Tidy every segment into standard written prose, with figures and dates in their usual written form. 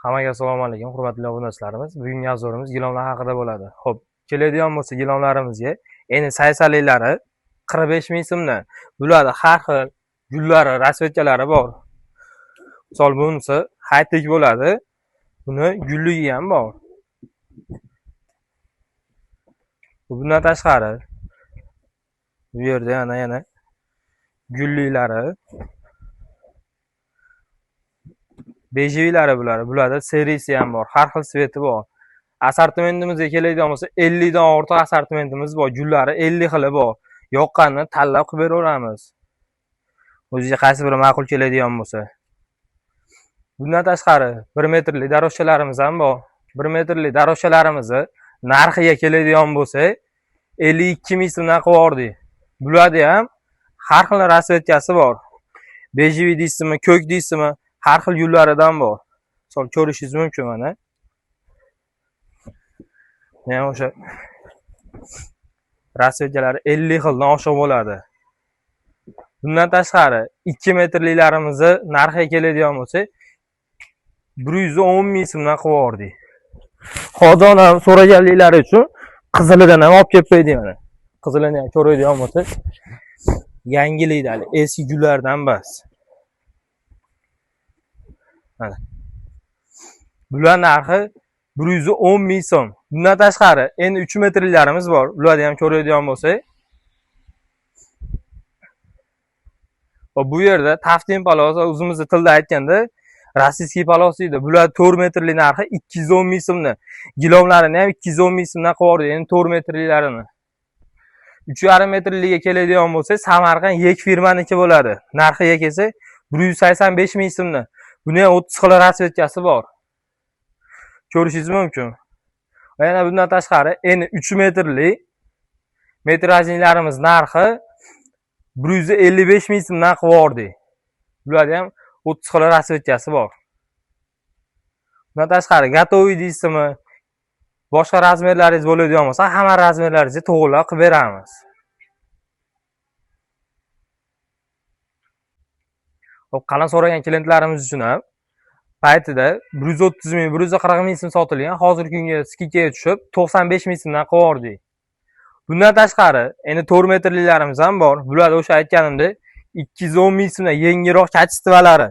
Hammaga assalomu alaykum, hurmatli obunachilarimiz. Bugungi mavzuimiz gilomlar haqida bo'ladi. Xo'p, keladigan bo'lsa gilomlarimizga, endi saysaliklari 45 ming so'mdan. Bularda har xil gullari, rasvetkalari bor. Misol bunisi high-tech bo'ladi. Buni gulligi ham bor. Bundan tashqari bu yerda yana gulliklari, bejiviylari bular. Bularda serisi ham bor, har xil sveti bor. Assortimentimizga keladigan bo'lsa 50 dan ortiq assortimentimiz bor. Gullari 50 xili bor. Yoqqanini tanlab qilib beraveramiz. O'zingizga qaysi biri ma'qul keladigan bo'lsa. Bundan tashqari 1 metrli darozchalarimiz ham bor. 1 metrli darozchalarimizni narxiga keladigan bo'lsa 52 ming so'mdan qilib yubordik. Bularda ham har xil rasvetkasi bor. Bejiviy deysizmi, ko'k deysizmi, har xil gullaridan bor. Misol ko'rishingiz mumkin mana. Yana o'sha rasvetkalari 50 xildan oshiq bo'ladi. Bundan tashqari 2 metrliklarimizni narxiga keladigan bo'lsa 110 ming so'mdan qilib yubordik. Hozir ham so'raganliklari uchun qizilidan ham olib kelib qo'ydik mana. Qizilini ham ko'radigan bo'lsa, yangilikda hali eski gullardan emas. Mana. Bular narxi 110 ming so'm. Bundan tashqari endi 3 metrliklarimiz bor. Ularni ham ko'radigan bo'lsak, va bu yerda taftin palos, o'zimizni tilda aytganda rossiyskiy palos deydi. Bular 4 metrlik narxi 210 ming so'mdan. Gilomlarini ham 210 ming so'mdan qilib yubordik, endi 4 metrliklarini. 3,5 metrligiga keladigan bo'lsa, Samarqand Yek firmaniki bo'ladi. Narxiga kelsa 185 ming so'mdan. Buni ham 30 xil rasvetkasi bor. Ko'rishingiz mumkin. Va yana bundan tashqari endi 3 metrlik metrajliklarimiz narxi 155 ming so'mdan qilib yubordik. Bularda ham 30 xil rasvetkasi bor. Bundan tashqari gotoviy deysizmi, boshqa razmerlaringiz bo'ladigan bo'lsa, hamma razmerlaringizni to'g'rilab qilib beramiz. Xo'p, qalin so'ragan klientlarimiz uchun ham paytida 130 ming, 140 ming so'm sotilgan, hozirgi kunga skidkaga tushib 95 ming so'mdan qilib yubordik. Bundan tashqari endi 4 metrliklarimiz ham bor. Bularda o'sha aytganimdek 210 ming so'mdan yengilroq kachistvalari.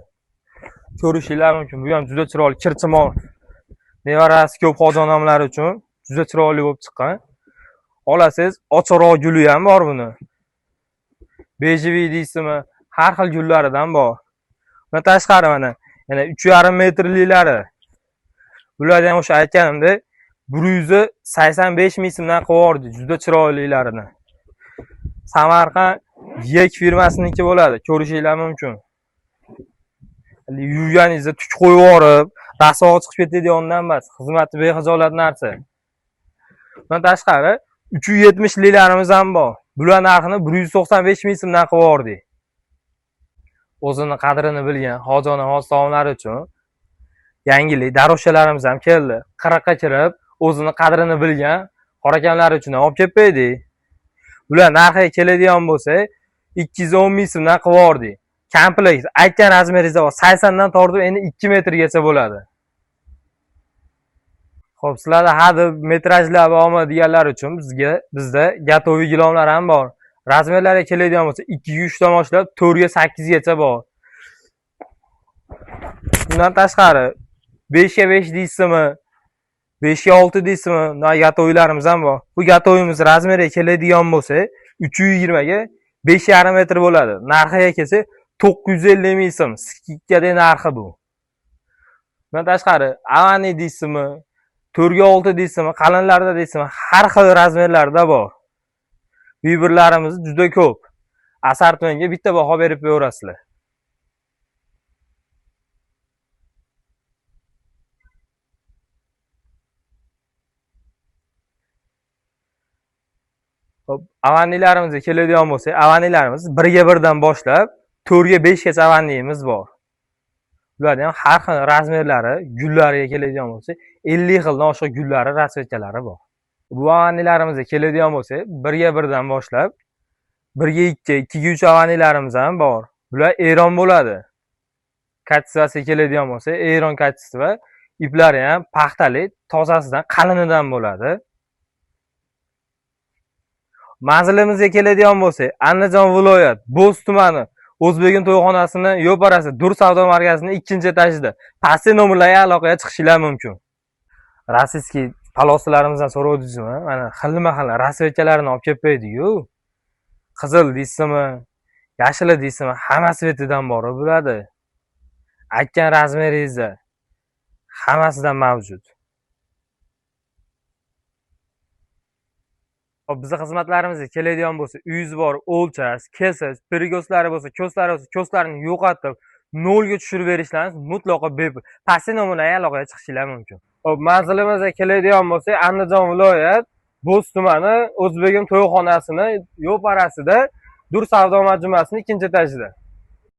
Ko'rishinglar mumkin. Bu ham juda chiroyli chirchimon. Nevarasi ko'p xojonamlar uchun juda chiroyli bo'lib chiqqan. Olasiz, ochiqroq guli ham bor buni. Bejiviy deysizmi, har xil gullaridan bor. Bundan tashqari mana yana 3,5 metrliklari. Bularda ham o'sha aytganimdek 185 ming so'mdan qilib yubordi, juda chiroylilarini. Samarqand Yek firmasiniki bo'ladi, ko'rishinglar mumkin. Yuvganingizda tuk qo'yib yuborib, rasvo chiqib ketadigandan emas, xizmati bexijolat narsa. Bundan tashqari 370 liklarimiz ham bor. Bular narxini 195 ming so'mdan qilib yubordik. O'zini qadrini bilgan hojona hojisonlar uchun yangilik darozchalarimiz ham keldi. 40 ga kirib, o'zini qadrini bilgan qorakamlar uchun ham olib kelib qo'ydik. Bular narxiga keladigan bo'lsa 210 ming so'mdan qilib yubordik. Komplekt aytgan razmeringizda bor. 80 dan tortib endi 2 metrgacha bo'ladi. Xo'p, sizlarda hadi metrajlar bormi deganlar uchun bizda gotoviy gilomlar ham bor. Razmerlarga keladigan bo'lsa 2 ga 3 dan boshlab 4 ga 8 gacha bor. Bundan tashqari 5 ga 5 deysizmi, 5 ga 6 deysizmi, bunday gotoviylarimiz ham bor. Bu gotovimiz razmeriga keladigan bo'lsa 320 ga 5,5 metr bo'ladi. Narxiga kelsa 950 ming so'm. Skidkada narxi bu. Bundan tashqari avani deysizmi, 4 ga 6 deysizmi, qalinlarda deysizmi, har xil razmerlarda bor. Vibrlarimiz juda ko'p. Assortimentga bitta baho berib qo'yaverasizlar. Xo'p, avanilarimizga keladigan bo'lsak, avanilarimiz 1 ga 1 dan boshlab 4 ga 5 gacha avaniyimiz bor. Ularning ham har xil razmerlari, gullariga keladigan bo'lsak, 50 xildan oshiq gullari, rasvetkalari bor. Bu avanilarimizga keladigan bo'lsak, 1 ga 1 dan boshlab 1 ga 2, 2 ga 3 avanilarimiz ham bor. Bular Eron bo'ladi. Kachestvasiga keladigan bo'lsak, Eron kachestiva Iplari ham paxtali, tozasidan, qalinidan bo'ladi. Manzilimizga keladigan bo'lsak, Andijon viloyat, Bo'z tumani, O'zbegim to'yxonasini yo'parasi, Dur savdo markazining ikkinchi etajida. Pastki nomerlarga aloqaga chiqishinglar mumkin. Российский полоса larimizdan so'ravdingizmi? Mana xilma-xil расцветка larini olib kelib qo'ydik-ku. Qizil deysizmi, yashili deysizmi, hamma цвет idan bor bo'ladi. Aytgan размер ingizda hammasidan mavjud. Hop, bizni xizmatlarimizga keladigan bo'lsa, uyingiz bor, o'lchash, kesish, перекос lari bo'lsa, ko'slari bo'lsa, ko'slarini yo'qotib, nolga tushirib berishlarimiz mutlaqo bepul. Pastki nomerlarga aloqaga chiqishinglar mumkin. Hop, manzilimizga keladigan bo'lsak, Andijon viloyat, Bo'z tumani, O'zbegim to'yxonasini yo'parasida, Dur savdo majmuasining ikkinchi etajida.